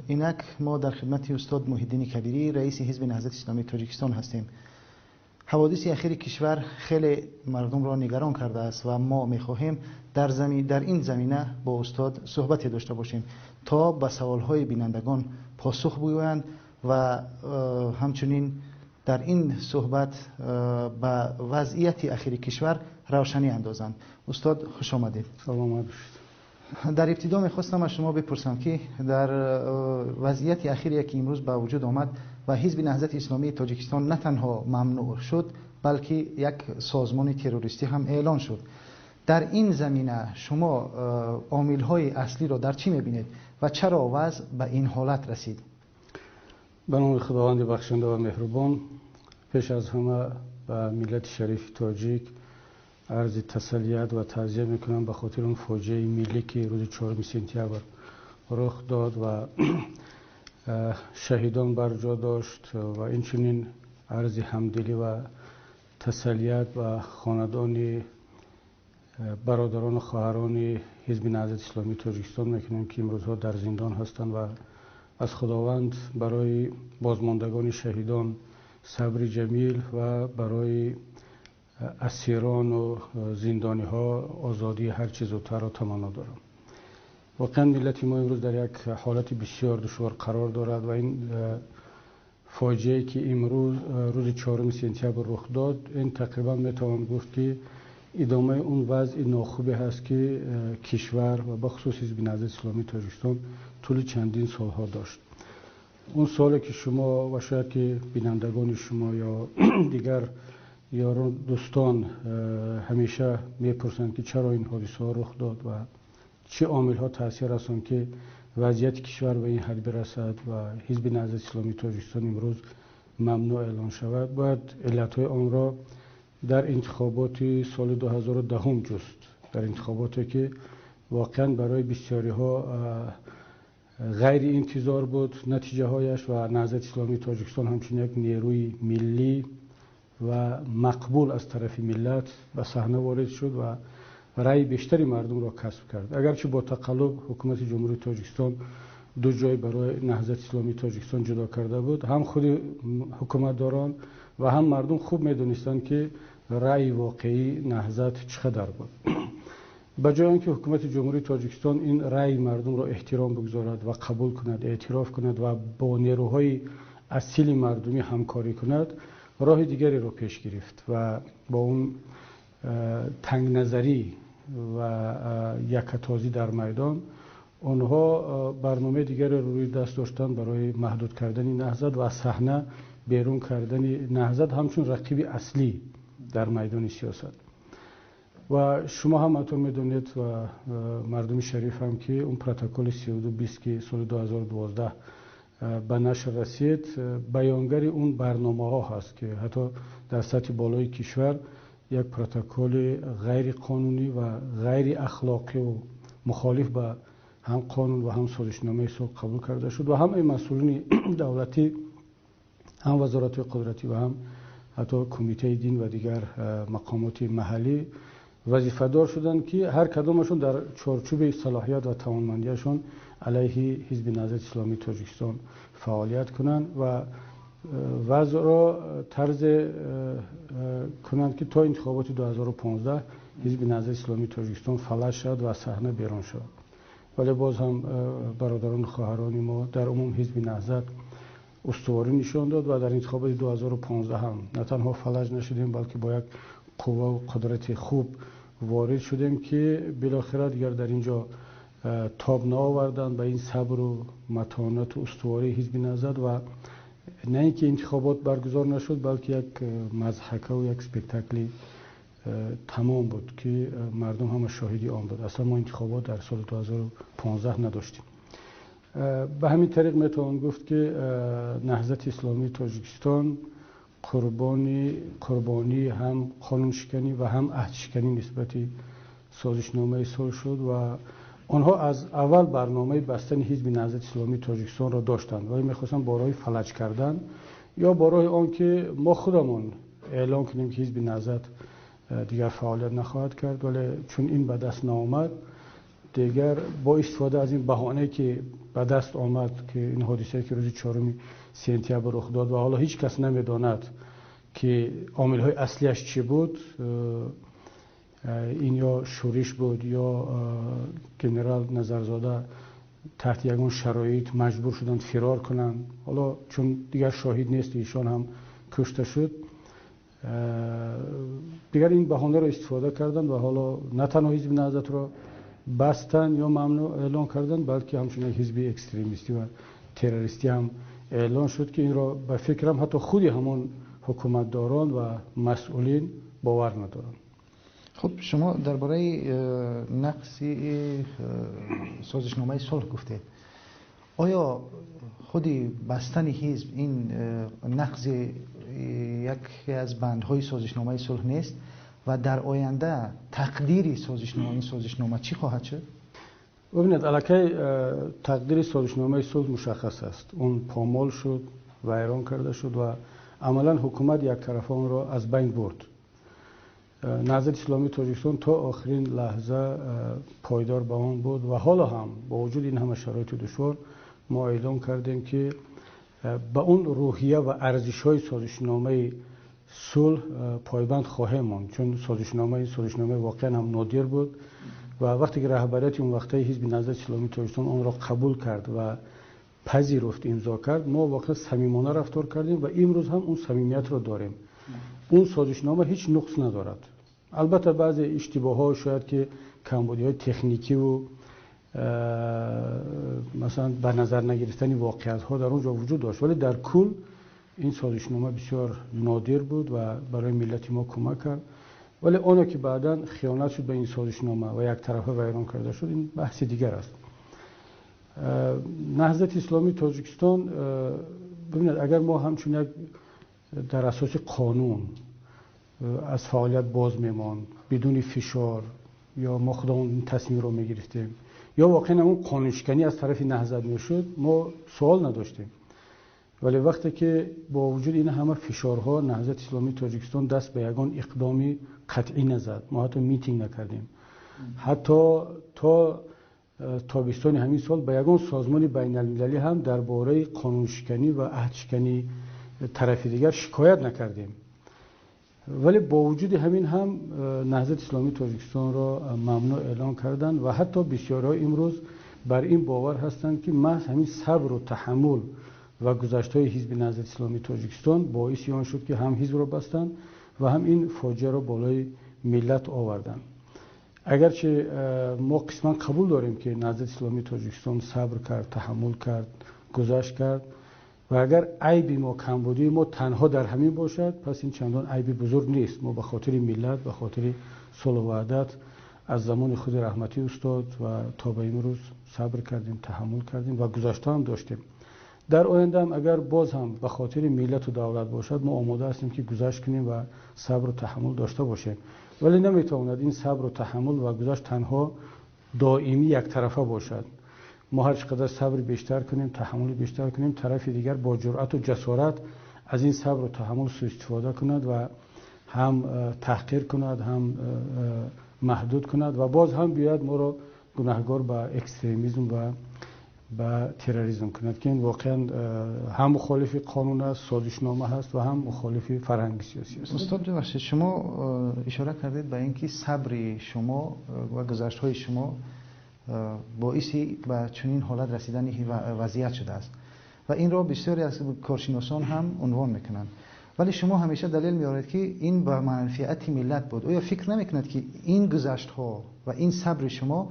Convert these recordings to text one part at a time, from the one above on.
Инак мо дар хидмати устод Муҳиддини Кабирӣ, раиси Ҳизби Наҳзати Исломии Тоҷикистон ҳастем. Ҳаводиси ахири кишвар хеле мардумро нигарон кардааст ва мо мехоҳем дар ин замина бо устод суҳбате дошта бошем, то ба саволҳои бинандагон посух гӯянд ва ҳамчунин дар ин суҳбат ба вазъияти ахири кишвар равшанӣ андозанд. Устод, хуш омадед. Саломат бошед. Дар ибтидо мехостам аз шумо бипурсам, ки дар вазъияти ахире, ки имрӯз ба вуҷуд омад ва Ҳизби Наҳзати Исломии Тоҷикистон на танҳо мамнӯъ шуд, балки як созмони террористӣ ҳам эълон шуд. Дар ин замина шумо омилҳои аслиро дар чӣ мебинед ва чаро вазъ ба ин ҳолат расид? Ба номи Худованди бахшанда ва меҳрубон, пеш аз ҳама ба миллати шарифи тоҷик арзи тасалият ва таъзия мекунам ба хотири он фоҷиаи миллӣ, ки рӯзи 4 сентябр рух дод ва шаҳидон бар ҷо дошт, ва инчунин арзи ҳамдилӣ ва тасалият ба хонадони бародарон ва хоҳарони Ҳизби Наҳзати Исломии Тоҷикистон мекунем, ки имрӯзҳо дар зиндон ҳастанд, ва аз Худованд барои бозмондагони шаҳидон сабри ҷамил ва барои асирон ва зиндониҳо озодии ҳарчи зудтарро таманно дорам. Воқеан миллати мо имрӯз дар як ҳолати бисёр душвор қарор дорад ва ин фоҷиае, ки имрӯз, рӯзи 4 сентябр, рух дод, ин тақрибан метавон гуфт, ки идомаи он вазъи нохубе ҳаст, ки кишвар ва бахусус Ҳизби Наҳзати Исломии Тоҷикистон тӯли чандин солҳо дошт. Он суоле, ки шумо ва шояд ки бинандагони шумо ё дигар ёрон, дӯстон ҳамеша мепурсанд, ки чаро ин ҳодисаҳо рух дод ва чӣ омилҳо таъсир расонд, ки вазъияти кишвар ба ин ҳад бирасад ва Ҳизби Наҳзати Исломии Тоҷикистон имрӯз мамнӯъ эълон шавад, бояд иллатҳои онро дар интихоботи соли 2010 ҷуст. Дар интихоботе, ки воқеан барои бисёриҳо ғайриинтизор буд натиҷаҳояш, ва Наҳзати Исломии Тоҷикистон ҳамчун як нерӯи миллӣ ва мақбул аз тарафи миллат ба саҳна ворид шуд ва раъи бештари мардумро касб кард. Агарчи бо тақаллуб ҳукумати Ҷумҳурии Тоҷикистон ду ҷой барои Наҳзати Исломии Тоҷикистон ҷудо карда буд, ҳам худи ҳукуматдорон ва ҳам мардум хуб медонистанд, ки раъи воқеии Наҳзат чӣ қадар буд. Ба ҷои он ки ҳукумати Ҷумҳурии Тоҷикистон ин раъи мардумро эҳтиром бигузорад ва қабул кунад, эътироф кунад ва бо нерӯҳои асили мардумӣ ҳамкорӣ кунад, роҳи дигареро пеш гирифт ва бо он тангназарӣ ва якатозӣ дар майдон онҳо барномаи дигареро рӯи даст доштанд барои маҳдуд кардани Наҳзат ва аз саҳна берун кардани Наҳзат ҳамчун рақиби аслӣ дар майдони сиёсат. Ва шумо ҳам ҳатто медонед ва мардуми шариф ҳам, ки он протоколи 3220, ки соли 2012 ба нашр расид, баёнгари он барномаҳо ҳаст, ки ҳатто дар сатҳи болои кишвар як протоколи ғайриқонунӣ ва ғайриахлоқӣ ва мухолиф ба ҳам қонун ва ҳам созишномаи сулҳ қабул карда шуд ва ҳамаи масъулини давлатӣ, ҳам вазоратҳои қудратӣ ва ҳам ҳатто кумитаи дин ва дигар мақомоти маҳаллӣ вазифадор шуданд, ки ҳар кадомашон дар чорчӯби салоҳият ва тавонмандиашон алайҳи Ҳизби Наҳзати Исломии Тоҷикистон фаъолият кунанд ва вазъро тарзе кунанд, ки то интихоботи 2015 Ҳизби Наҳзати Исломии Тоҷикистон фалаҷ шавад ва аз саҳна берун шавад. Вале боз ҳам бародарону хоҳарони мо, дар умум Ҳизби Наҳзат устуворӣ нишон дод ва дар интихоботи 2015 ҳам на танҳо фалаҷ нашудем, балки бо як қувваву қудрати хуб ворид шудем, ки билохира дигар дар ин ҷо тоб наоварданд ба ин сабру матонату устувории Ҳизби Наҳзат, ва на ин ки интихобот баргузор нашуд, балки як мазҳакаву як спектакли тамом буд, ки мардум ҳама шоҳиди он буд. Аслан мо интихобот дар соли 2015 надоштем. Ба ҳамин тариқ метавон гуфт, ки Наҳзати Исломии Тоҷикистон қурбонии ҳам қонуншиканӣ ва ҳам аҳдшиканӣ нисбати созишномаи сулҳ шуд, ва онҳо аз аввал барномаи бастани Ҳизби Наҳзати Исломии Тоҷикистонро доштанд, вале мехостанд бо роҳи фалаҷ кардан ё бо роҳи он ки мо худамон эълон кунем, ки Ҳизби Наҳзат дигар фаъолият нахоҳад кард. Вале чун ин ба даст наомад, Дигар бо истифода аз ин баҳонае ки ба даст омад, ки ин ҳодисае ки рӯзи 4 сентябр рух дод ва ҳоло ҳеҷ кас намедонад ки омилҳои аслиаш чӣ буд, ин ё шӯриш буд ё генерал Назарзода таҳти ягон шароит маҷбур шуданд фирор кунанд. Ҳоло чун дигар шоҳид нест, эшон ҳам кушта шуд. Дигар ин баҳонаро истифода карданд ва ҳоло на танҳо ҳизби Наҳзатро бастанд ё мамнӯъ эълон карданд, балки ҳамчунин як ҳизби экстремистӣ ва террористӣ ҳам эълон шуд, ки инро ба фикрам ҳатто худи ҳамон ҳукуматдорон ва масъулин бовар надоранд. Хуб, шумо дар бораи нақзи созишномаи сулҳ гуфтед. Оё худи бастани ҳизб ин нақзи яке аз бандҳои созишномаи сулҳ нест ва дар оянда тақдири ин созишнома чӣ хоҳад шуд? Бибинед, аллакай тақдири созишномаи сулҳ мушаххас аст. Он помол шуд, вайрон карда шуд ва амалан ҳукумат яктарафа онро аз байн бурд. Наҳзати Исломии Тоҷикистон то охирин лаҳза пойдор ба он буд ва ҳоло ҳам бо вуҷуди ин ҳама шароити душвор мо эълон кардем, ки ба он рӯҳия ва арзишҳои созишномаи сулҳ пойбанд хоҳем монд, чун созишномаи воқеан ҳам нодир буд ва вақте ки раҳбарияти он вақтаи ҳизби Наҳзати Исломии Тоҷикистон онро қабул кард ва пазируфт, имзо кард, мо воқеан самимона рафтор кардем ва имрӯз ҳам он самимиятро дорем. Он созишнома ҳеҷ нуқс надорад. Албатта баъзе иштибоҳҳо, шояд ки камбудиҳои техникиву масалан ба назар нагирифтани воқеиятҳо дар он ҷо вуҷуд дошт, вале дар кул ин созишнома бисёр нодир буд ва барои миллати мо кӯмак кард. Вале оне ки баъдан хиёнат шуд ба ин созишнома ва яктарафа вайрон карда шуд, ин баҳси дигар аст. Наҳзати Исломии Тоҷикистон, бибинед, агар мо ҳамчун як дар асоси қонун аз фаъолият боз мемонд, бидуни фишор, ё мо худамон ин тасмимро мегирифтем, ё воқеан ҳамон қонуншиканӣ аз тарафи Наҳзат мешуд, мо суол надоштем. Вале вақте ки бо вуҷуди ин ҳама фишорҳо Наҳзати Исломии Тоҷикистон даст ба ягон иқдоми қатъӣ назад, мо ҳатто митинг накардем, ҳатто то тобистони ҳамин сол ба ягон созмони байналмилалӣ ҳам дар бораи қонуншиканӣ ва аҳдшиканӣ тарафи дигар шикоят накардем. Вале бо вуҷуди ҳамин ҳам Наҳзати Исломии Тоҷикистонро мамнӯъ эълон карданд ва ҳатто бисёриҳо имрӯз бар ин бовар ҳастанд, ки маҳз ҳамин сабру таҳаммул ва гузаштҳои ҳизби Наҳзати Исломии Тоҷикистон боиси он шуд, ки ҳам ҳизбро бастанд ва ҳам ин фоҷиаро болои миллат оварданд. Агарчи мо қисман қабул дорем, ки Наҳзати Исломии Тоҷикистон сабр кард, таҳаммул кард, гузашт кард ва агар айби мо, камбудии мо танҳо дар ҳамин бошад, пас ин чандон айби бузург нест. Мо ба хотири миллат, ба хотири сулҳу ваҳдат аз замони худи раҳматии устод ва то ба имрӯз сабр кардем, таҳаммул кардем ва гузаштҳо ҳам доштем. Дар оянда ҳам агар боз ҳам ба хотири миллату давлат бошад, мо омода ҳастем, ки гузашт кунем ва сабру таҳаммул дошта бошем. Вале наметавонад ин сабру таҳаммул ва гузашт танҳо доимӣ яктарафа бошад. Мо ҳар чӣ қадар сабр бештар кунем, таҳаммули бештар кунем, тарафи дигар бо ҷуръату ҷасорат аз ин сабру таҳаммул суистифода кунад ва ҳам таҳқир кунад, ҳам маҳдуд кунад ва боз ҳам биёяд моро гунаҳгор ба экстремизм ва ба терроризм кунад, ки ин воқеан ҳам мухолифи қонун аст, созишнома ҳаст ва ҳам мухолифи фарҳанги сиёсӣ аст. Устод, бибахшед, шумо ишора кардед ба ин ки сабри шумо ва гузаштҳои шумо боиси ба чунин ҳолат расидани вазъият шудааст ва инро бисёре аз коршиносон ҳам унвон мекунанд. Вале шумо ҳамеша далел меоред, ки ин ба манфиати миллат буд. Оё фикр намекунад, ки ин гузаштҳо ва ин сабри шумо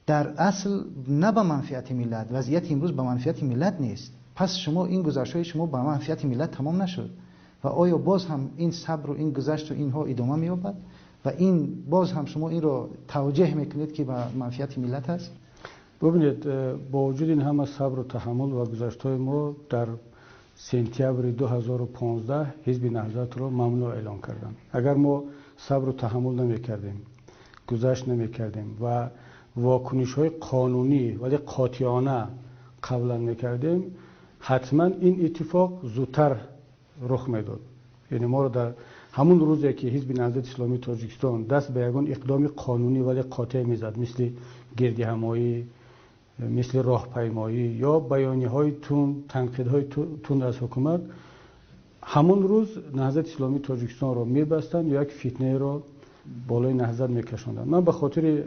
дар асл на ба манфиати миллат, вазъияти имрӯз ба манфиати миллат нест? Пас шумо ин гузаштҳои шумо ба манфиати миллат тамом нашуд ва оё боз ҳам ин сабру ин гузашту инҳо идома меёбад ва ин боз ҳам шумо инро тавҷеҳ мекунед, ки ба манфиати миллат аст? Бибинед, бо вуҷуди ин ҳама сабру таҳаммул ва гузаштҳои мо дар сентябри 2015 ҳизби Наҳзатро мамнӯъ эълон карданд. Агар мо сабру таҳаммул намекардем, гузашт намекардем ва вокунишҳои қонунӣ вале қотиона қаблан мекардем, ҳатман ин иттифоқ зудтар рух медод. Яъне моро дар Ҳамун рӯзе ки Ҳизби Наҳзати Исломии Тоҷикистон даст ба ягон иқдоми қонунӣ вале қотеъ мезад, мисли гирдиҳамоӣ, мисли роҳпаймоӣ ё баёниҳои тунд, танқидҳои тунд аз ҳукумат, ҳамун рӯз Наҳзати Исломии Тоҷикистонро мебастанд ё як фитнаеро болои Наҳзат мекашонданд. Ман ба хотири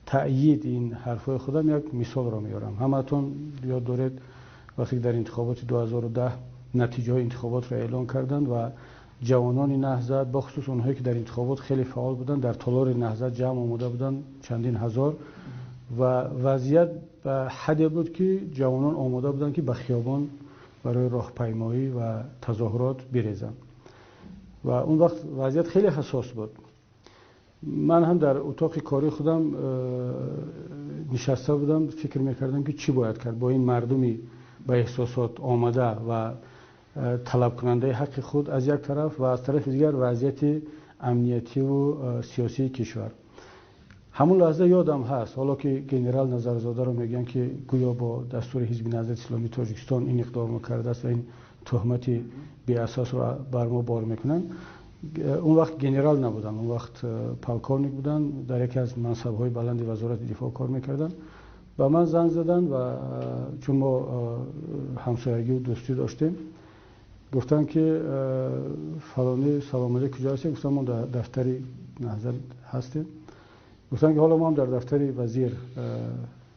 таъйиди ин ҳарфҳои худам як мисолро меорам. Ҳамаатон ёд доред, вақте дар интихоботи 2010 натиҷаҳои интихоботро эълон карданд ва ҷавонони Наҳзат, бахусус онҳое ки дар интихобот хеле фаъол буданд, дар толори Наҳзат ҷамъ омада буданд, чандин ҳазор, ва вазъият ба ҳадде буд ки ҷавонон омода буданд ки ба хиёбон барои роҳпаймоӣ ва тазоҳурот бирезанд. Ва он вақт вазъият хеле ҳассос буд. Ман ҳам дар утоқи кори худам нишаста будам, фикр мекардам ки чӣ бояд кард бо ин мардуми ба эҳсосот омада ва талабкунандаи ҳаққи худ аз як тараф ва аз тарафи дигар вазъияти амниятиву сиёсии кишвар. Ҳамон лаҳза ёдам ҳаст, ҳоло ки генерал Назарзодаро мегӯянд ки гӯё бо дастури Ҳизби Наҳзати Исломии Тоҷикистон ин иқдомро кардааст ва ин туҳмати беасосро бар мо бор мекунанд. Он вақт генерал набуданд, он вақт полковник буданд, дар яке аз мансабҳои баланди Вазорати дифоъ кор мекарданд. Ба ман занг заданд ва чун мо ҳамсоягию дӯстӣ доштем, гуфтанд ки фалонӣ, салом алейк, куҷо ҳастед? Гуфтам мо дар дафтари Наҳзат ҳастем. Гуфтанд ки ҳоло мо ҳам дар дафтари вазир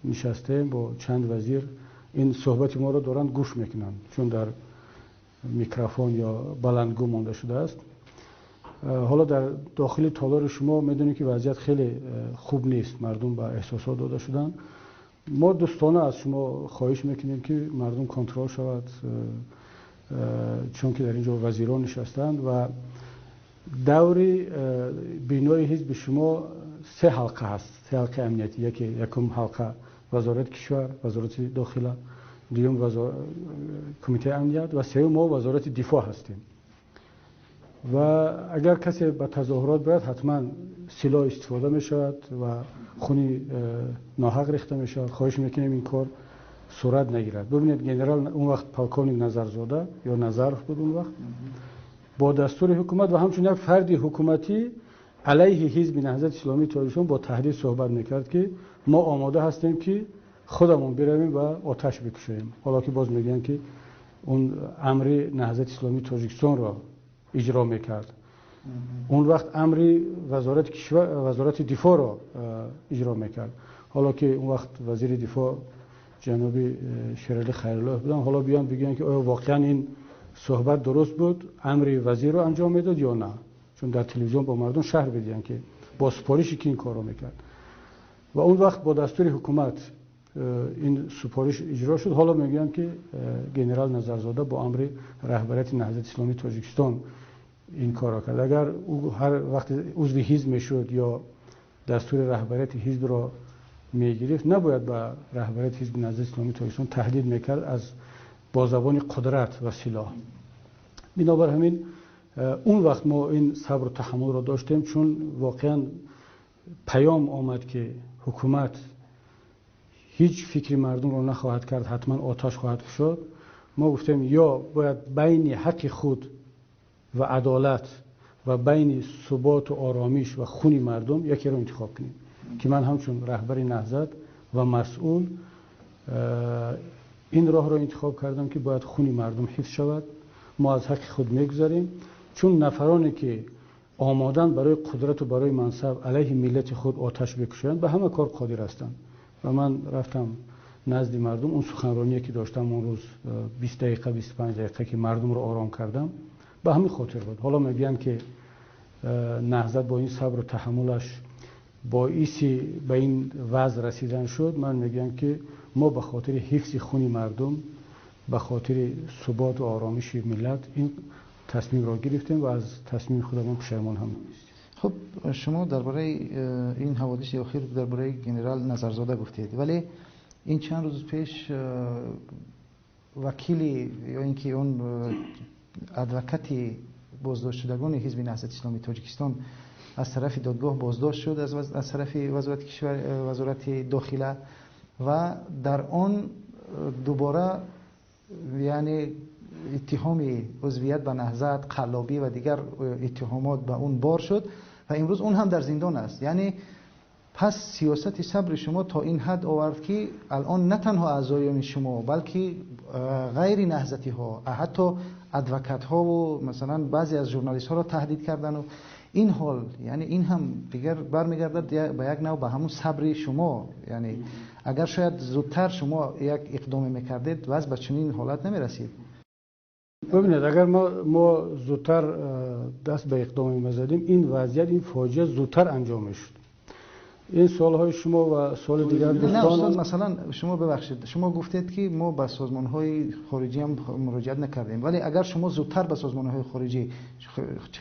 нишастаем бо чанд вазир, ин суҳбати моро доранд гӯш мекунанд, чун дар микрофон ё баландгӯ монда шудааст. Ҳоло дар дохили толори шумо медонем ки вазъият хеле хуб нест, мардум ба эҳсосот дода шуданд. Мо дӯстона аз шумо хоҳиш мекунем ки мардум контрол шавад, чунки дар инҷо вазирон нишастанд ва даври бинои ҳизби шумо се ҳалқа ҳаст, се ҳалқаи амниятӣ. Яке якум ҳалқа Вазорати кишвар, Вазорати дохила, дуюм Кумитаи амният ва сеюм мо Вазорати дифоъ ҳастем. Ва агар касе ба тазоҳурот биёяд, ҳатман силоҳ истифода мешавад ва хуни ноҳақ рехта мешавад. Хоҳиш мекунем ин кор сурат нагирад. Бибинед, генерал он вақт полковник Назарзода ё Назаров буд он вақт, бо дастури ҳукумат ва ҳамчун як фарди ҳукуматӣ алайҳи Ҳизби Наҳзати Исломии Тоҷикистон бо таҳдид суҳбат мекард ки мо омода ҳастем ки худамон биравем ва оташ бикушоем. Ҳоло ки боз мегӯянд ки он амри Наҳзати Исломии Тоҷикистонро иҷро мекард, он вақт амри Вазорати кишвар, Вазорати дифоъро иҷро мекард. Ҳоло ки он вақт вазири дифоъ ҷаноби Шералӣ Хайруллоев буданд, ҳоло биён бигӯянд ки оё воқеан ин суҳбат дуруст буд, амри вазирро анҷом медод ё на? Чун дар телевизион бо мардум шарҳ бидиҳанд ки бо супориши ки ин корро мекард. Ва он вақт бо дастури ҳукумат ин супориш иҷро шуд. Ҳоло мегӯянд ки генерал Назарзода бо амри раҳбарияти Наҳзати Исломии Тоҷикистон ин корро кард. Агар ӯ ҳар вақт узви ҳизб мешуд ё дастури раҳбарияти ҳизбро мегирифт, набояд ба раҳбарияти Ҳизби Наҳзати Исломии Тоҷикистон таҳдид мекард аз бо забони қудрат ва силоҳ. Бинобар ҳамин он вақт мо ин сабру таҳаммулро доштем, чун воқеан паём омад ки ҳукумат ҳеҷ фикри мардумро нахоҳад кард, ҳатман оташ хоҳад кушод. Мо гуфтем ё бояд байни ҳаққи худ ва адолат ва байни суботу оромиш ва хуни мардум якеро интихоб кунем, ки ман ҳамчун раҳбари Наҳзат ва масъул ин роҳро интихоб кардам ки бояд хуни мардум ҳифз шавад. Мо аз ҳаққи худ мегузарем, чун нафароне ки омоданд барои қудрату барои мансаб алайҳи миллати худ оташ бикушоянд, ба ҳама кор қодир ҳастанд. Ва ман рафтам назди мардум, он суханроние ки доштам он рӯз 20 дақиқа, 25 дақиқа ки мардумро ором кардам, ба ҳамин хотир буд. Ҳоло мегӯянд ки Наҳзат бо ин сабру таҳаммулаш боиси ба ин вазъ расидан шуд. Ман мегӯям ки мо ба хотири ҳифзи хуни мардум, ба хотири суботу оромиши миллат ин тасмимро гирифтем ва аз тасмими худамон пушаймон ҳам нестем. Хуб, шумо дар бораи ин ҳаводиси охир дар бораи генерал Назарзода гуфтед, вале ин чанд рӯз пеш вакили ё ин ки он адвокати боздоштшудагони Ҳизби Наҳзати Исломии Тоҷикистон аз тарафи додгоҳ боздошт шуд аз тарафи Вазорати кишвар, Вазорати дохила, ва дар он дубора яъне иттиҳоми узвият ба Наҳзат, қаллобӣ ва дигар иттиҳомот ба он бор шуд ва имрӯз он ҳам дар зиндон аст. Яъне пас сиёсати сабри шумо то ин ҳад овард, ки алон на танҳо аъзоёни шумо, балки ғайри наҳзатиҳо, ҳатто адвокатҳо ва масалан баъзе аз журналистҳоро таҳдид карданд. Ва ин ҳол, яъне ин ҳам дигар бармегардад ба як навъ ба ҳамон сабри шумо. Яъне агар шояд зудтар шумо як иқдоме мекардед, вазъ ба чунин ҳолат намерасид. Бибинед, агар мо зудтар даст ба иқдоме мезадем, ин вазъият, ин фоҷиа зудтар анҷом мешуд. Ин суолҳои шумо ва суоли дигар дӯстон, не устод, масалан шумо бибахшед, шумо гуфтед, ки мо ба созмонҳои хориҷӣ ҳам муроҷиат накардем, вале агар шумо зудтар ба созмонҳои хориҷӣ,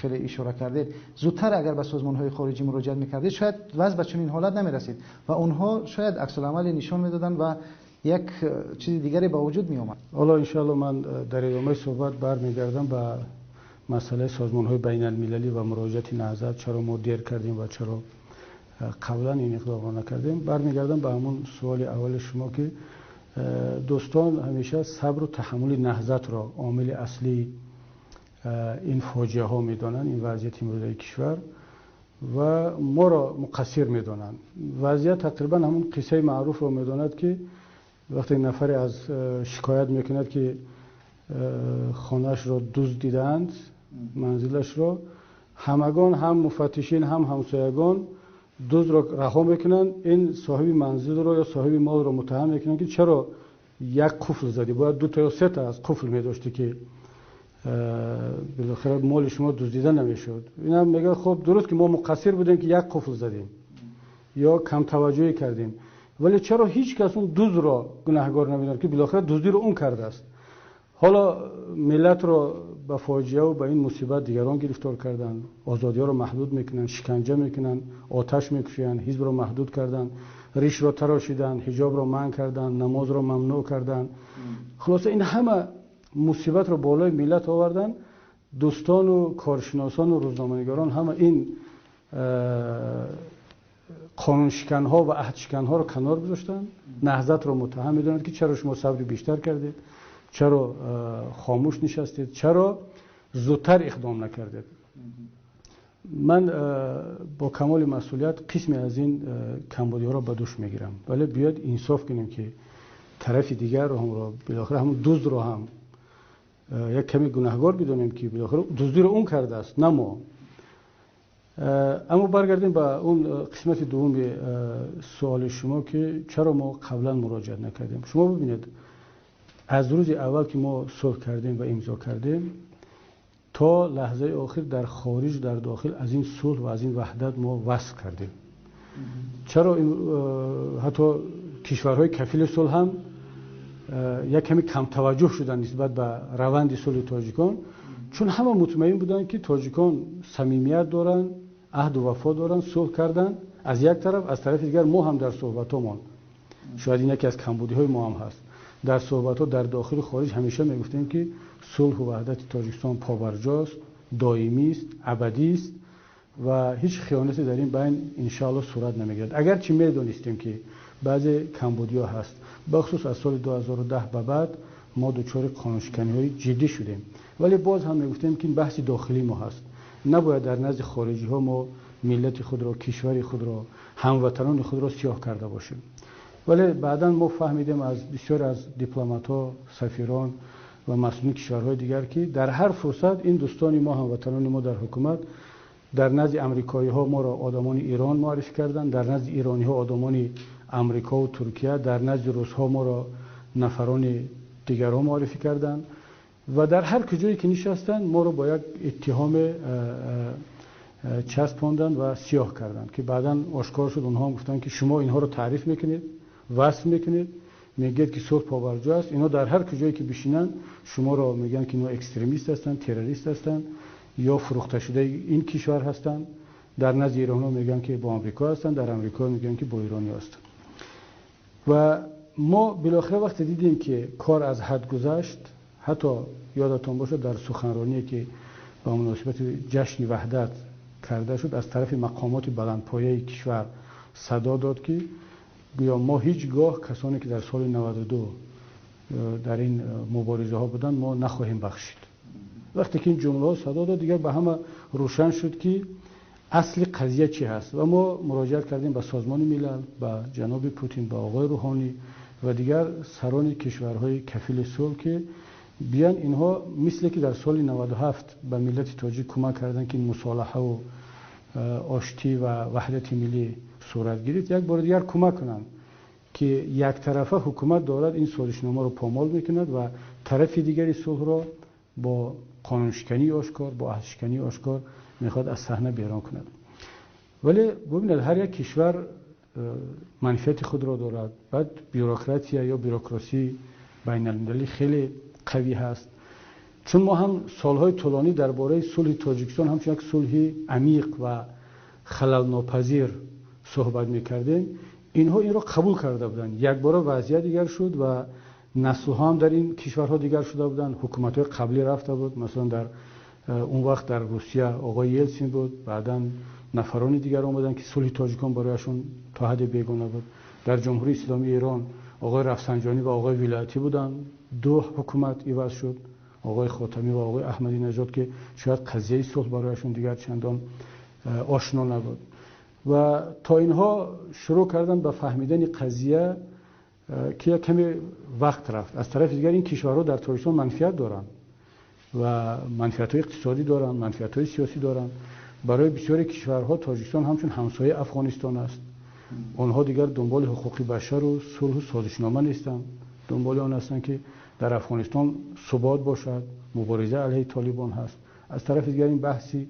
хеле ишора кардед, зудтар агар ба созмонҳои хориҷӣ муроҷиат мекардед, шояд вазъ ба чунин ҳолат намерасид ва онҳо шояд аксуламале нишон медоданд ва як чизи дигаре ба вуҷуд меомад. Ҳоло иншоаллоҳ ман дар идомаи суҳбат бармегардам ба масъалаи созмонҳои байналмилалӣ ва муроҷиати Наҳзат, чаро мо дер кардем ва чаро қаблан ин иқдомро накардем. Бармегардам ба ҳамон суоли аввали шумо, ки дӯстон ҳамеша сабру таҳаммули Наҳзатро омили аслии ин фоҷиаҳо медонанд, ин вазъияти имрӯзаи кишвар, ва моро муқассир медонанд. Вазъият тақрибан ҳамон қиссаи маъруфро медонад, ки вақте нафаре аз шикоят мекунад, ки хонаашро дуздидаанд, манзилашро, ҳамагон, ҳам муфаттишин, ҳам ҳамсоягон дуздро раҳо мекунанд, ин соҳиби манзилро ё соҳиби молро муттаҳам мекунанд, ки чаро як қуфл задӣ, бояд ду та ё се та аз қуфл медоштӣ, ки билохира моли шумо дуздида намешуд. Инам мегӯяд, хуб, дуруст ки мо муқассир будем, ки як қуфл задем ё камтаваҷҷӯҳӣ кардем, вале чаро ҳеҷ кас он дуздро гунаҳгор намедонад, ки билохира дуздиро он кардааст? Ҳоло миллатро ба фоҷиа ва ба ин мусибат дигарон гирифтор карданд, озодиҳоро маҳдуд мекунанд, шиканҷа мекунанд, оташ мекушанд, ҳизбро маҳдуд карданд, ришро тарошиданд, ҳиҷобро манъ карданд, намозро мамнӯъ карданд. Хулоса ин ҳама мусибатро болои миллат оварданд. Дӯстону коршиносону рӯзноманигорон ҳама ин қонуншиканҳо ва аҳдшиканҳоро канор гузоштанд, Наҳзатро муттаҳам медонанд, ки чаро шумо сабри бештар кардед, чаро хомӯш нишастед, чаро зудтар иқдом накардед. Ман бо камоли масъулият қисме аз ин камбудиҳоро ба дӯш мегирам, вале биёед инсоф кунем, ки тарафи дигарро ҳамро, билохира ҳамон дуздро ҳам як каме гунаҳгор бидонем, ки билохира дуздиро он кардааст, на мо. Аммо баргардем ба он қисмати дуввуми суоли шумо, ки чаро мо қаблан муроҷиат накардем. Шумо бибинед, аз рӯзи аввал ки мо сулҳ кардем ва имзо кардем то лаҳзаи охир дар хориҷ, дар дохил аз ин сулҳ ва аз ин ваҳдат мо васф кардем. Чаро ҳатто кишварҳои кафили сулҳ ҳам як каме камтаваҷҷӯҳ шуданд нисбат ба раванди сулҳи тоҷикон? Чун ҳама мутмаин буданд, ки тоҷикон самимият доранд, аҳду вафо доранд, сулҳ карданд аз як тараф, аз тарафи дигар мо ҳам дар суҳбатҳомон, шояд ин яке аз камбудиҳои мо ҳам ҳаст, дар суҳбатҳо дар дохилу хориҷ ҳамеша мегуфтем, ки сулҳу ваҳдати Тоҷикистон побарҷост, доимист, абадист ва ҳеҷ хиёнате дар ин байн иншоаллоҳ сурат намегирад. Агарчи медонистем, ки баъзе камбудиҳо ҳаст, бахусус аз соли 2010 ба баъд мо дучори қонуншиканиҳои ҷиддӣ шудем, вале боз ҳам мегуфтем, ки ин баҳси дохилии мо ҳаст, набояд дар назди хориҷиҳо мо миллати худро, кишвари худро, ҳамватанони худро сиёҳ карда бошем. Вале баъдан мо фаҳмидем аз бисёр аз дипломатҳо, сафирон ва масъулини кишварҳои дигар, ки дар ҳар фурсат ин дӯстони мо, ҳамватанони мо дар ҳукумат, дар назди амрикоиҳо моро одамони Эрон муаррифӣ карданд, дар назди эрониҳо одамони Амрико ва Туркия, дар назди русҳо моро нафарони дигарҳо муаррифӣ карданд ва дар ҳар куҷое ки нишастанд моро бо як иттиҳом часпонданд ва сиёҳ карданд, ки баъдан ошкор шуд. Онҳо ҳам гуфтанд, ки шумо инҳоро таъриф мекунед, васф мекунед, мегӯед, ки сулҳ побарҷо аст, инҳо дар ҳар куҷое ки бишинанд шуморо мегӯянд, ки инҳо экстремист ҳастанд, террорист ҳастанд ё фурӯхташудаи ин кишвар ҳастанд. Дар назди эронҳо мегӯянд, ки бо Амрико ҳастанд, дар Амрико мегӯянд, ки бо эрониҳо ҳастанд. Ва мо билохира вақте дидем, ки кор аз ҳад гузашт, ҳатто ёдатон бошад, дар суханроние ки ба муносибати ҷашни ваҳдат карда шуд, аз тарафи мақомоти баландпояи кишвар садо дод, ки гӯё мо ҳеҷ гоҳ касоне ки дар соли 92 дар ин муборизаҳо буданд, мо нахоҳем бахшид. Вақте ки ин ҷумлаҳо садо дод, дигар ба ҳама рӯшан шуд, ки асли қазия чӣ ҳаст. Ва мо муроҷиат кардем ба Созмони Милал, ба ҷаноби Путин, ба оқои Рӯҳонӣ ва дигар сарони кишварҳои кафили сулҳ, ки биён инҳо мисли ки дар соли 97 ба миллати тоҷик кӯмак карданд, ки мусолиҳа ва оштӣ ва ваҳдати миллӣ сурат гирифт, як бор дигар кӯмак кунанд, ки яктарафа ҳукумат дорад ин созишномаро помол мекунад ва тарафи дигари сулҳро бо қонуншикании ошкор, бо аҳдшикании ошкор мехоҳад аз саҳна берун кунад. Вале бубинед, ҳар як кишвар манфиати худро дорад. Баъд бюрократия ё бюрокрасии байналмилалӣ хеле қавӣ ҳаст. Чун мо ҳам солҳои тӯлонӣ дар бораи сулҳи Тоҷикистон ҳамчун як сулҳи амиқ ва халалнопазир суҳбат мекардем, инҳо инро қабул карда буданд. Якбора вазъият дигар шуд ва наслҳо ҳам дар ин кишварҳо дигар шуда буданд. Ҳукуматҳои қаблӣ рафта буд. Масалан, дар он вақт дар Русия оқои Елсин буд, баъдан нафарони дигар омаданд, ки сулҳи тоҷикон барояшон то ҳадде бегона буд. Дар Ҷумҳурии Исломии Эрон оқои Рафсанҷонӣ ва оқои Вилоятӣ буданд. Ду ҳукумат иваз шуд, оқои Хотамӣ ва оқои Аҳмадинажод, ки шояд қазияи сулҳ барояшон дигар чандон ошно набуд. Ва то инҳо шурӯъ карданд ба фаҳмидани қазия, ки як каме вақт рафт. Аз тарафи дигар ин кишварҳо дар Тоҷикистон манфиат доранд ва манфиатҳои иқтисодӣ доранд, манфиатҳои сиёсӣ доранд. Барои бисёри кишварҳо Тоҷикистон ҳамчун ҳамсояи Афғонистон аст. Онҳо дигар дунболи ҳуқуқи башар ва сулҳу созишнома нестанд, дунболи он ҳастанд, ки дар Афғонистон субот бошад, мубориза алайҳи Толибон ҳаст. Аз тарафи дигар ин баҳси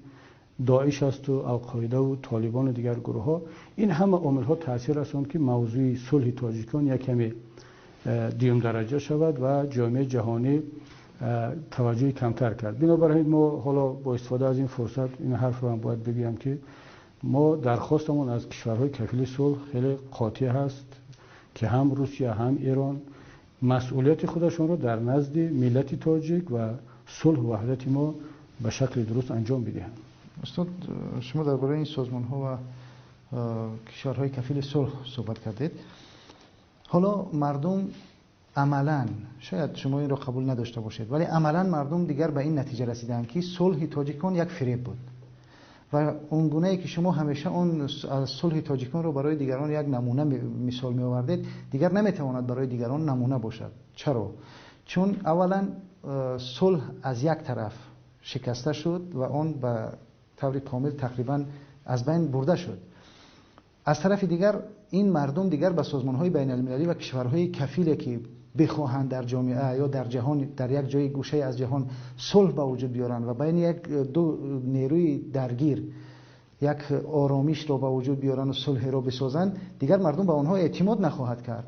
Доиш аст ва Алқоида ва Толибон ва дигар гурӯҳҳо. Ин ҳама омилҳо таъсир расонд, ки мавзӯи сулҳи тоҷикон як каме дуюм дараҷа шавад ва ҷомеаи ҷаҳонӣ таваҷҷӯҳи камтар кард. Бинобар ин мо ҳоло бо истифода аз ин фурсат ин ҳарфро ҳам бояд бигӯям, ки мо дархостамон аз кишварҳои кафили сулҳ хеле қотеъ ҳаст, ки ҳам Русия ҳам Эрон масъулияти худашонро дар назди миллати тоҷик ва сулҳу ваҳдати мо ба шакли дуруст анҷом бидиҳанд. Устод, шумо дар бораи ин созмонҳо ва кишварҳои кафили сулҳ суҳбат кардед. Ҳоло мардум амалан, шояд шумо инро қабул надошта бошед, вале амалан мардум дигар ба ин натиҷа расиданд, ки сулҳи тоҷикон як фиреб буд ва он гунае ки шумо ҳамеша он сулҳи тоҷиконро барои дигарон як намуна мисол меовардед, дигар наметавонад барои дигарон намуна бошад. Чаро? Чун аввалан сулҳ аз як тараф шикаста шуд ва он ба таври комил тақрибан аз байн бурда шуд. Аз тарафи дигар ин мардум дигар ба созмонҳои байналмилалӣ ва кишварҳои кафиле ки бихоҳанд дар ҷомеа ё дар ҷаҳон, дар як ҷои гӯшае аз ҷаҳон сулҳ ба вуҷуд биёранд ва байни як ду нерӯи даргир як оромишро ба вуҷуд биёранд ва сулҳеро бисозанд, дигар мардум ба онҳо эътимод нахоҳад кард.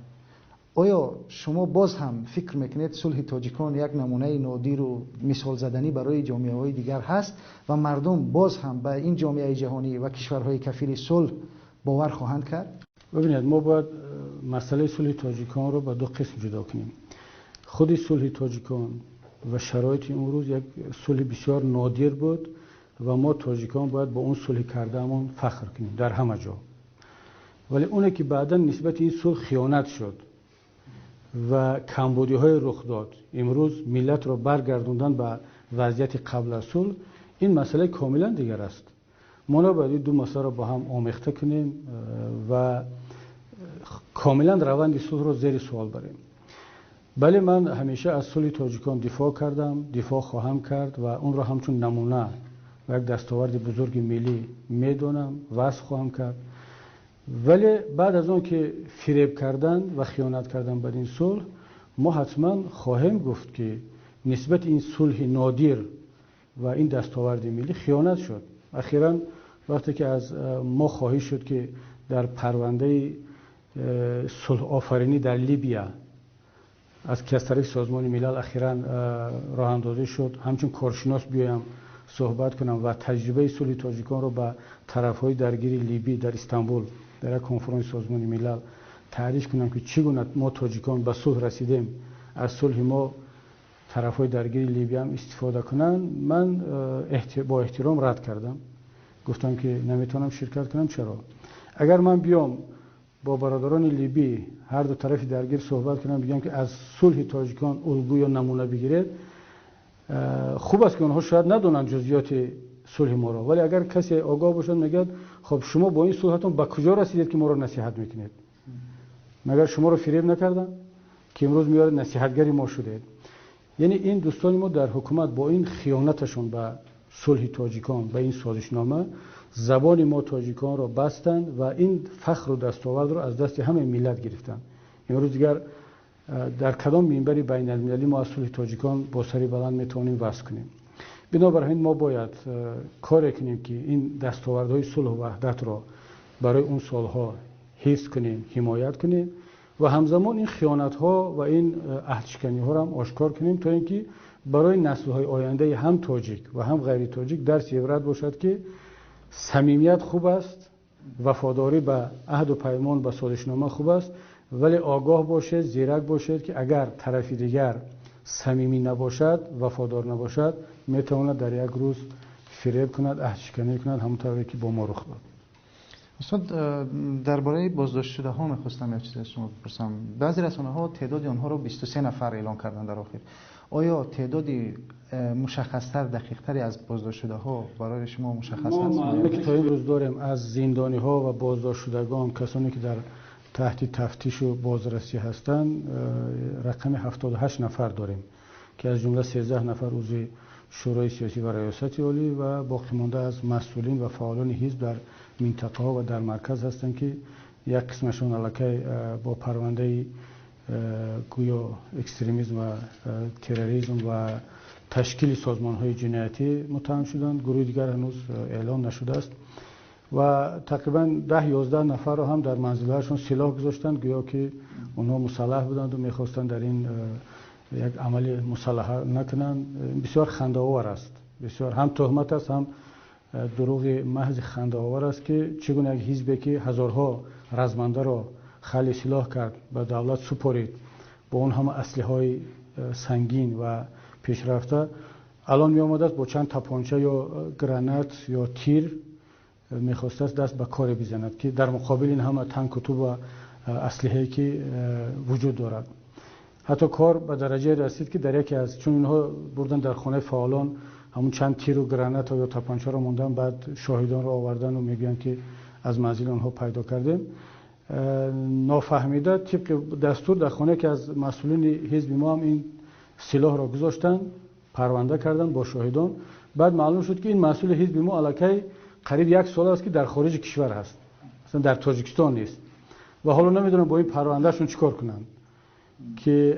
Оё шумо боз ҳам фикр мекунед сулҳи тоҷикон як намунаи нодиру мисолзаданӣ барои ҷомеаҳои дигар ҳаст ва мардум боз ҳам ба ин ҷомеаи ҷаҳонӣ ва кишварҳои кафили сулҳ бовар хоҳанд кард? Бубинед, мо бояд масъалаи сулҳи тоҷиконро ба ду қисм ҷудо кунем. Худи сулҳи тоҷикон ва шароити имрӯз як сулҳи бисёр нодир буд ва мо тоҷикон бояд бо он сулҳи кардаамон фахр кунем дар ҳама ҷо. Вале оне ки баъдан нисбати ин сулҳ хиёнат шуд ва камбудиҳое рух дод, имрӯз миллатро баргардондан ба вазъияти қабл аз сулҳ, ин масъалаи комилан дигар аст. Мо набояд ин ду масъаларо бо ҳам омехта кунем ва комилан раванди сулҳро зери суол барем. Бале, ман ҳамеша аз сулҳи тоҷикон дифоъ кардам, дифоъ хоҳам кард ва онро ҳамчун намуна ва як дастоварди бузурги миллӣ медонам, васф хоҳам кард. Вале баъд аз он ки фиреб кардан ва хиёнат кардан бар ин сулҳ, мо ҳатман хоҳем гуфт, ки нисбати ин сулҳи нодир ва ин дастоварди миллӣ хиёнат шуд. Ахиран вақте ки аз мо хоҳиш шуд, ки дар парвандаи сулҳофаринӣ дар Либия, аз ки аз тарафи Созмони Милал ахиран роҳандозӣ шуд, ҳамчун коршинос биёям суҳбат кунам ва таҷрибаи сулҳи тоҷиконро ба тарафҳои даргири Либӣ дар Истанбул дар як конфронси Созмони Милал таъриф кунам, ки чӣ гуна мо тоҷикон ба сулҳ расидем, аз сулҳи мо тарафҳои даргири Либия ҳам истифода кунанд, ман бо эҳтиром рад кардам. Гуфтам, ки наметавонам ширкат кунам. Чаро? Агар ман биём Бо бародарони либӣ, ҳар ду тарафи даргир, суҳбат кунам, бигӯям, ки аз сулҳи тоҷикон улгӯ ё намуна бигиред. Хуб аст, ки онҳо шояд надонанд ҷузъиёти сулҳи моро, вале агар касе огоҳ бошад, мегӯяд: хуб, шумо бо ин сулҳатон ба куҷо расидед, ки моро насиҳат мекунед? Магар шуморо фиреб накарданд, ки имрӯз меоед насиҳатгари мо шудед? Яъне ин дӯстони мо дар ҳукумат бо ин хиёнаташон ба сулҳи тоҷикон, ба ин созишнома, забони мо тоҷиконро бастанд ва ин фахру дастовардро аз дасти ҳамаи миллат гирифтанд. Имрӯз дигар дар кадом минбари байналмилалӣ мо аз сулҳи тоҷикон бо сари баланд метавонем васф кунем? Бинобар ин мо бояд коре кунем, ки ин дастовардҳои сулҳу ваҳдатро барои он солҳо ҳифз кунем, ҳимоят кунем ва ҳамзамон ин хиёнатҳо ва ин аҳдшиканиҳоро ҳам ошкор кунем, то ин ки барои наслҳои ояндаи ҳам тоҷик ва ҳам ғайри тоҷик дарси ибрат бошад, ки самимият хуб аст, вафодорӣ ба аҳду паймон, ба созишнома хуб аст, вале огоҳ бошед, зирак бошед, ки агар тарафи дигар самимӣ набошад, вафодор набошад, метавонад дар як рӯз фиреб кунад, аҳдшиканӣ кунад, ҳамон тавре ки бо мо рух дод. Устод, дар бораи боздоштшудаҳо мехостам як чиз аз шумо бипурсам. Баъзе расонаҳо теъдоди онҳоро 23 нафар эълон карданд дар охир. Оё теъдоди мушаххастар, дақиқтаре аз боздоштшудаҳо барои шумо мушаххас аст? Мо маълуме, ки то имрӯз дорем, аз зиндониҳо ва боздоштшудагон, касоне ки дар таҳти тафтишу бозрасӣ ҳастанд, рақами 78 нафар дорем, ки аз ҷумла 13 нафар узви Шӯрои сиёсӣ ва Раёсати Олӣ ва боқимонда аз масъулин ва фаъолони ҳизб дар минтақаҳо ва дар марказ ҳастанд, ки як қисмашон аллакай бо парвандаи гӯё экстремизм ва терроризм ва ташкили созмонҳои ҷиноятӣ муттаҳам шуданд. Гурӯҳи дигар ҳанӯз эълон нашудааст ва тақрибан 10-11 нафарро ҳам дар манзилҳояшон силоҳ гузоштанд, гӯё ки онҳо мусаллаҳ буданд ва мехостанд дар ин як амали мусаллаҳа накунанд. Бисёр хандаовар аст, бисёр ҳам туҳмат аст, ҳам дурӯғи маҳзи хандаовар аст, ки чӣ гуна як ҳизбе, ки ҳазорҳо размандаро хали силоҳ кард, ба давлат супорид, бо он ҳама аслиҳаҳои сангин ва пешрафта, алон меомадааст бо чанд тапонча ё гранат ё тир мехостааст даст ба коре бизанад, ки дар муқобили ин ҳама танку тӯб ва аслиҳае, ки вуҷуд дорад. Ҳатто кор ба дараҷае расид, ки дар яке аз чун инҳо бурдан дар хонаи фаъолон, ҳамун чанд тиру граната ё тапончаро мондан, баъд шоҳидонро овардан ва мегӯянд, ки аз манзили онҳо пайдо кардем. Нофаҳмида, тибқи дастур, дар хонае ки аз масъулини ҳизби мо ҳам ин силоҳро гузоштанд, парванда карданд бо шоҳидон. Баъд маълум шуд, ки ин масъули ҳизби мо аллакай қариб як сол аст, ки дар хориҷи кишвар ҳаст, аслан дар Тоҷикистон нест ва ҳоло намедонам бо ин парвандаашон чӣ кор кунанд, ки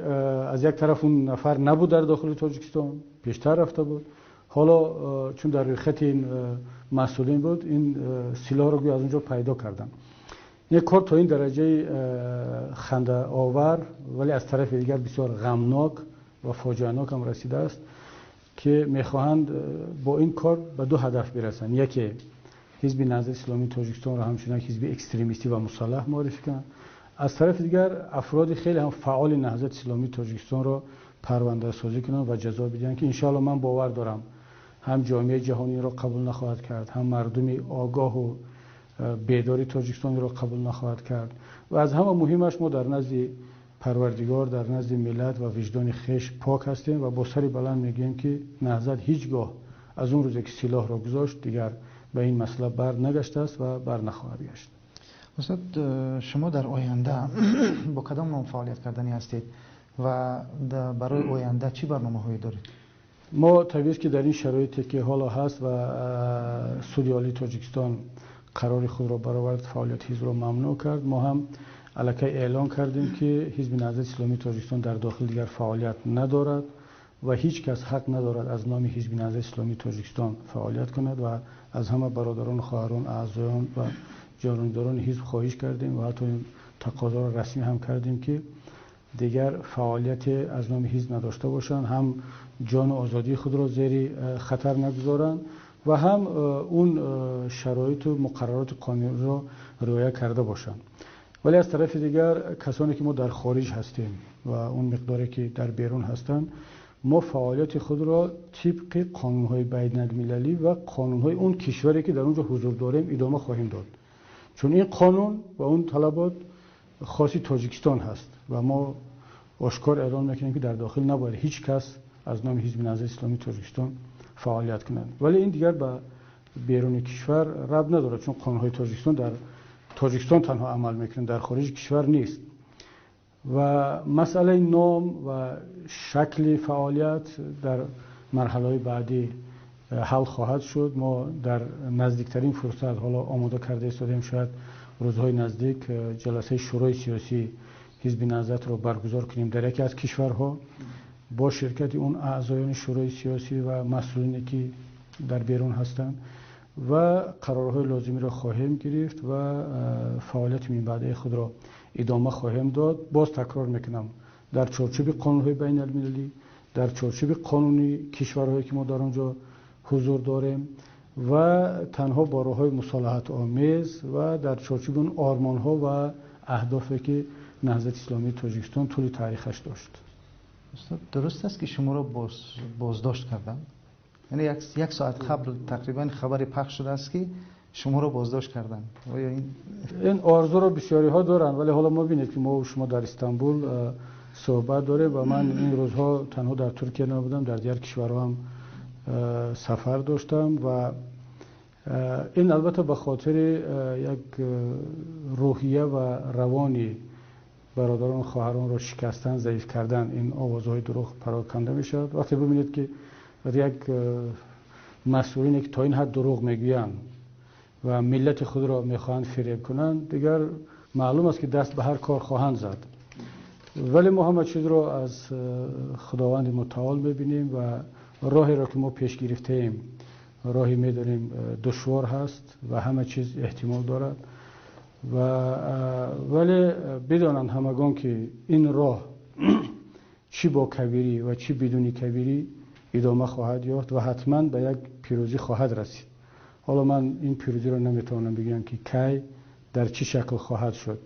аз як тараф он нафар набуд дар дохили Тоҷикистон, пештар рафта буд, ҳоло чун дар рӯйхати ин масъулин буд, ин силоҳро гӯё аз он ҷо пайдо карданд. Ин кор то ин дараҷаи хандаовар, вале аз тарафи дигар бисёр ғамнок ва фоҷианок ҳам расидааст, ки мехоҳанд бо ин кор ба ду ҳадаф бирасанд. Яке, ҳизби Наҳзати Исломии Тоҷикистонро ҳамчунон ҳизби экстремистӣ ва мусаллаҳ муаррифӣ кунанд, аз тарафи дигар афроди хеле ҳам фаъоли Наҳзати Исломии Тоҷикистонро парвандасозӣ кунанд ва ҷазо бидиҳанд, ки иншоаллоҳ ман бовар дорам, ҳам ҷомеаи ҷаҳониро қабул нахоҳад кард, ҳам мардуми огоҳу бедори Тоҷикистонро қабул нахоҳад кард. Ва аз ҳама муҳимаш, мо дар назди Парвардигор, дар назди миллат ва виҷдони хеш пок ҳастем ва бо сари баланд мегӯем, ки Наҳзат ҳеҷ гоҳ аз он рӯзе, ки силоҳро гузошт, дигар ба ин масъала бар нагаштааст ва бар нахоҳад гашт. Устод, шумо дар оянда бо кадом ном фаъолият карданӣ ҳастед ва барои оянда чӣ барномаҳое доред? Мо табиист, ки дар ин шароите, ки ҳоло ҳаст ва Суди Олии Тоҷикистон қарори худро баровард, фаъолияти ҳизбро мамнӯъ кард, мо ҳам аллакай эълон кардем, ки ҳизби Наҳзати Исломии Тоҷикистон дар дохил дигар фаъолият надорад ва ҳеҷ кас ҳақ надорад аз номи ҳизби Наҳзати Исломии Тоҷикистон фаъолият кунад. Ва аз ҳама бародарон, хоҳарон, аъзоён ва ҷонибдорони ҳизб хоҳиш кардем ва ҳатто ин тақозоро расмӣ ҳам кардем, ки дигар фаъолияте аз номи ҳизб надошта бошанд, ҳам ҷону озодии худро зери хатар нагузоранд ва ҳам он шароиту муқаррароти қонуниро риоя карда бошанд. Вале аз тарафи дигар, касоне ки мо дар хориҷ ҳастем ва он миқдоре ки дар берун ҳастанд, мо фаъолияти худро тибқи қонунҳои байналмилалӣ ва қонунҳои он кишваре, ки дар он ҷо ҳузур дорем, идома хоҳем дод, чун ин қонун ва он талабот хоси Тоҷикистон ҳаст ва мо ошкор эълон мекунем, ки дар дохил набояд ҳеҷ кас аз номи Ҳизби Наҳзати Исломии Тоҷикистон фаъолият кунад. Вале ин дигар ба беруни кишвар рабт надорад, чун қонунҳои Тоҷикистон дар Тоҷикистон танҳо амал мекунанд, дар хориҷи кишвар нест. Ва масъалаи ном ва шакли фаъолият дар марҳалаҳои баъдӣ ҳал хоҳад шуд. Мо дар наздиктарин фурсат ҳоло омода карда истодаем, шояд рӯзҳои наздик ҷаласаи Шӯрои сиёсии Ҳизби Наҳзатро баргузор кунем дар яке аз кишварҳо бо ширкати он аъзоёни Шӯрои сиёсӣ ва масъулине, ки дар берун ҳастанд, ва қарорҳои лозимиро хоҳем гирифт ва фаъолияти минбаъдаи худро идома хоҳем дод. Боз такрор мекунам, дар чорчӯби қонунҳои байналмилалӣ, дар чорчӯби қонуни кишварҳое, ки мо дар он ҷо ҳузур дорем, ва танҳо бо роҳҳои мусолиҳатомез ва дар чорчӯби он ормонҳо ва аҳдофе, ки Наҳзати Исломии Тоҷикистон тӯли таърихаш дошт. Устод, дуруст аст, ки шуморо боздошт карданд? Яъне як соат қабл тақрибан хабаре пахш шудааст, ки шуморо боздошт карданд. Оё ин ин орзуро бисёриҳо доранд, вале ҳоло мо бинед, ки мо шумо дар Истанбул суҳбат дорем ва ман ин рӯзҳо танҳо дар Туркия набудам, дар дигар кишварҳо ҳам сафар доштам ва ин албатта ба хотири як рӯҳия ва равони бародарон ва хоҳаронро шикастан, заиф кардан ин овозҳои дурӯғ пароканда мешавад. Вақте бибинед, ки як масъулине, ки то ин ҳад дурӯғ мегӯянд ва миллати худро мехоҳанд фиреб кунанд, дигар маълум аст, ки даст ба ҳар кор хоҳанд зад. Вале мо ҳама чизро аз Худованди мутаол мебинем ва роҳеро, ки мо пеш гирифтаем, роҳе медонем душвор ҳаст ва ҳама чиз эҳтимол дорад, ва вале бидонанд ҳамагон, ки ин роҳ чӣ бо Кабирӣ ва чӣ бидуни Кабирӣ идома хоҳад ёфт ва ҳатман ба як пирӯзӣ хоҳад расид. Ҳоло ман ин пирӯзиро наметавонам бигӯям, ки кай дар чӣ шакл хоҳад шуд.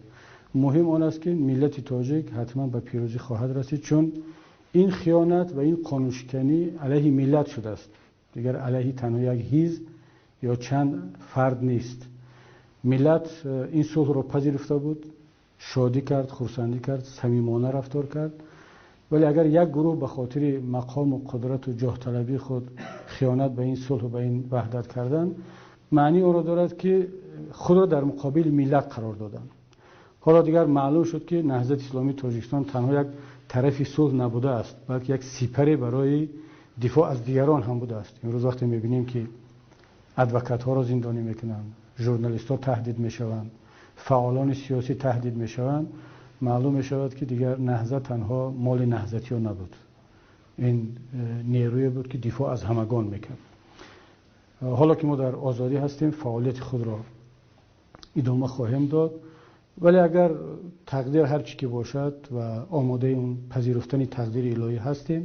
Муҳим он аст, ки миллати тоҷик ҳатман ба пирӯзӣ хоҳад расид, чун ин хиёнат ва ин қонуншиканӣ алайҳи миллат шудааст, дигар алайҳи танҳо як ҳизб ё чанд фард нест. Миллат ин сулҳро пазируфта буд, шодӣ кард, хурсандӣ кард, самимона рафтор кард, вале агар як гурӯҳ ба хотири мақому қудрату ҷоҳталабии худ хиёнат ба ин сулҳу ба ин ваҳдат кардан, маънии онро дорад, ки худро дар муқобили миллат қарор доданд. Ҳоло дигар маълум шуд, ки Наҳзати Исломии Тоҷикистон танҳо як тарафи сулҳ набудааст, балки як сипаре барои дифоъ аз дигарон ҳам будааст. Имрӯз вақте мебинем, ки адвокатҳоро зиндонӣ мекунанд, журналистҳо таҳдид мешаванд, фаъолони сиёсӣ таҳдид мешаванд, маълум мешавад, ки дигар Наҳзат танҳо моли наҳзатиҳо набуд, ин нерӯе буд, ки дифоъ аз ҳамагон мекард. Ҳоло ки мо дар озодӣ ҳастем, фаъолияти худро идома хоҳем дод, вале агар тақдир ҳар чӣ ки бошад ва омодаи он пазируфтани тақдири илоҳӣ ҳастем,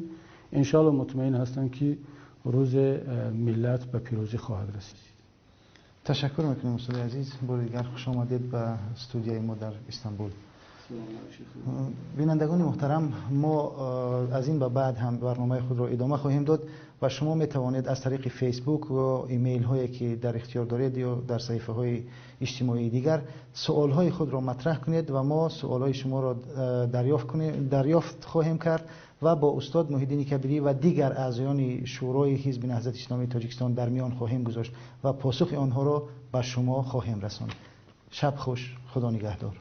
иншоаллоҳ мутмаин ҳастам, ки рӯзе миллат ба пирӯзӣ хоҳад расид. Ташаккур мекунем, устоди азиз. Бори дигар хуш омадед ба студияи мо дар Истанбул. Бинандагони муҳтарам, мо аз ин ба баъд ҳам барномаи худро идома хоҳем дод ва шумо метавонед аз тариқи Фейсбук ва имейлҳое, ки дар ихтиёр доред, ё дар саҳифаҳои иҷтимоии дигар суолҳои худро матраҳ кунед ва мо суолҳои шуморо дарёфт хоҳем кард ва бо устод Муҳиддини Кабирӣ ва дигар аъзоёни Шӯрои Ҳизби Наҳзати Исломии Тоҷикистон дар миён хоҳем гузошт ва посухи онҳоро ба шумо хоҳем расонд. Шаб хуш, Худо нигаҳдор.